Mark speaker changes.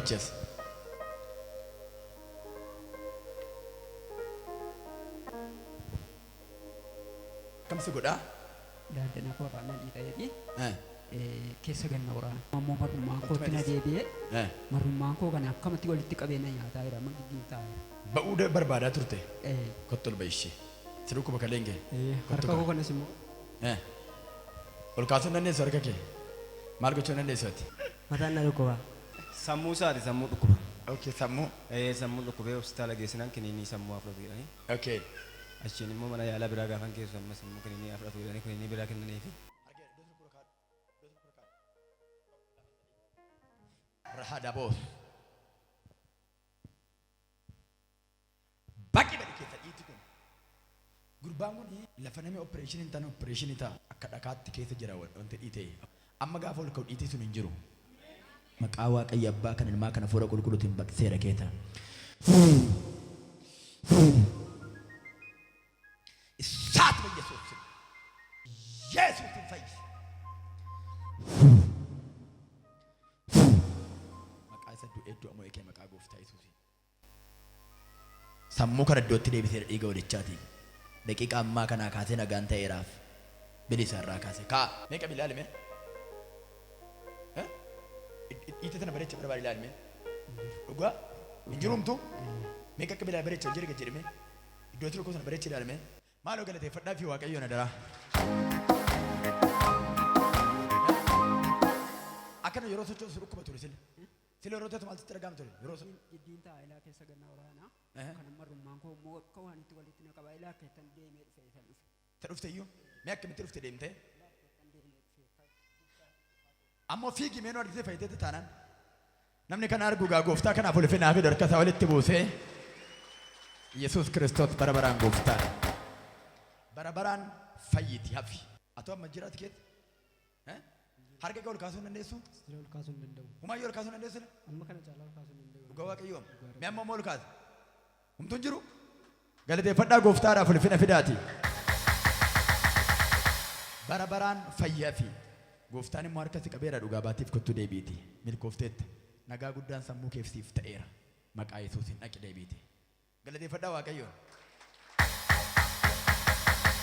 Speaker 1: Achi as. Akkam si godhaa?
Speaker 2: Daandina koo irraa na dhiita'eeti
Speaker 1: Eh.
Speaker 2: keessa ganna waraana. Ammoo marrummaan kootti na deebi'ee
Speaker 1: Eh.
Speaker 2: marrummaan koo kana akkamatti walitti qabee na nyaataa jira amma giddiin taa'eera.
Speaker 1: Ba'uu da- barbaadaa turte.
Speaker 2: Eh,
Speaker 1: Kottu ol ba'i ishee. Si dhukkuba kaleen kee. Kottu
Speaker 2: Harka koo
Speaker 1: kaa.
Speaker 2: kanas immoo
Speaker 1: Eh. Ol kaasuu hin dandeessu harka kee. Maal gochuu hin dandeessu ati?
Speaker 3: Mataan na dhukkuba.
Speaker 4: Sammuu isaati sammuu dhukkuba.
Speaker 1: Okay, sammuu.
Speaker 4: Ee sammuu dhukkubee hospitaala geessinaan kiniinii sammuu haa fudhatu jedhanii.
Speaker 1: Okay.
Speaker 4: Achiin immoo mana yaalaa biraa gaafan geessu ammas immoo kiniinii haa fudhatu jedhanii kiniinii biraa kennaniifi.
Speaker 1: Rahadaboos. Baqi badi keessa dhiitti kun. Gurbaan kun lafa namni opereeshinii hin taane opereeshinii ta'a. Akka dhakaatti keessa jira wanti dhiite. Amma gaafa ol ka'u dhiitii sun hin jiru. Maqaa Waaqayyo Abbaa kan Ilmaa kan Hafuura Qulqulluutiin baqseera keeta. Isaatuma Yesuus. Yesuus hin fayyisa. Maqaa isa du'ee du'a mo'ee kee maqaa gooftaa Yesuusiin. Sammuu kana iddootti deebiseera dhiiga holichaatiin. Daqiiqaa ammaa kanaa kaasee nagaan ta'eeraaf. Bilisa irraa kaasee. Ka'a. Mee qabi ilaali mee. Eh? Dhiita tana bareecha barbaade ilaali mee. Dhugaa? Hin jiruumtu? Mee qaqqabi ilaali bareecha ol jedhi gad jedhi mee. Iddoo tokko sana bareecha ilaali mee. Maaloo galateeffadhaa fi Waaqayyoon adaraa. Akkana yeroo sochoosu dhukkuba ture sila. Sila yeroo taatu maaltu sitti dhaga'ama ture? Yeroo sun.
Speaker 2: Jiddiin ta'a ilaa keessa ganna waraana.
Speaker 1: Eh.
Speaker 2: Kan marrummaan koo immoo akka waan itti walitti na qaba ilaa akka ittan deemee dhufe isan dhufe.
Speaker 1: Ta dhufte iyyuu mee akkamitti dhufte deemtee? Ammoo fiigi mee nu argitee fayyiteetti taanaan. Namni kana argu gaa gooftaa kanaaf ulfinaa fi harka isaa walitti buusee Yesuus Kiristoos bara baraan gooftaadha. Bara baraan fayyiti hafi. Atoo amma jiraati keetti? Eh? Harka kee ol kaasuu hin dandeessu?
Speaker 3: Sira ol kaasuu hin danda'u.
Speaker 1: Humaayyuu ol kaasuu hin dandeessu?
Speaker 3: Amma kana caalaa ol kaasuu hin danda'u.
Speaker 1: Dhugaa Waaqayyoo. Mee amma immoo ol kaasi. Humtuu hin jiru? Galateeffadhaa gooftaadhaaf ulfina fidaati. Bara baraan fayyaa fi gooftaan immoo harka si qabeera dhugaa baatiif kottu deebiiti. Milkoofteetta. Nagaa guddaan sammuu keef siif ta'eera. Maqaa Yesuusiin dhaqi deebiiti. Galateeffadhaa Waaqayyoon.